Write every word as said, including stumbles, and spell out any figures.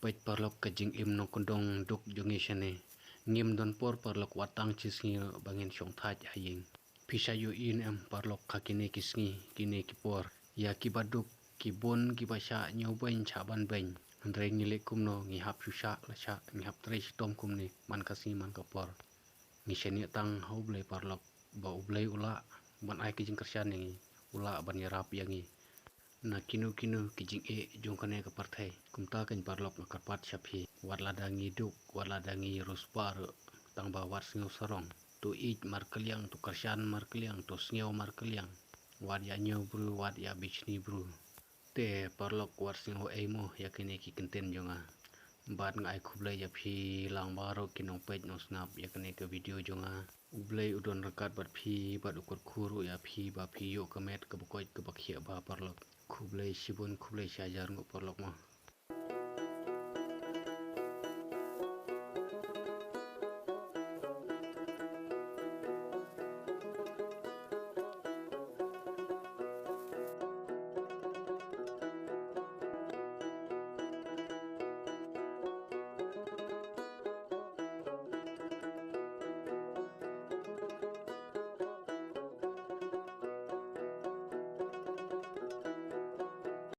Peit paralok ka jingim nongkyndong duk jong ngi shane. Ngim don por paralok wat tang shi sngi ba ngin shong thait ha ïing. Phi sa ïohi ne em paralok ha kine ki sngi, kine ki por, ïa kiba duk, ki bun kiba shah ñiewbeiñ shah banbeiñ. Hynrei ngi leh kumno, ngi hap shu shah la shah, ngi hap trei shitom kumne man ka sngi man ka por. Ngi shaniah tang ha U Blei paralok, ba U Blei u lah ban ai ka jingkyrshan ïa ngi, u lah ban ïarap ïa ngi na kino kino ki jingeh jong kane ka pyrthei. Kumta kein paralok nga kyrpad sha phi, wat lada ngi duk, wat lada ngi riewspah ruh, tang ba wat sngew sarong. To ïeit markylliang, to kyrshan markylliang, to sngew markylliang. Wat ïa ñiew bru, wat ïa bishni bru. Te paralok wat sngew ei mo ïa kine ki kyntien jong nga. Bad nga ai khublei ïa phi lang baroh ki nongpeit nongsngap ïa kane ka video jong nga. U Blei u don ryngkat bad phi bad u kyrkhu ruh ïa phi ba phi ïoh ka met kaba koit kaba khiah bha paralok. Khublei shibun, khublei shihajar nguh paralok mo.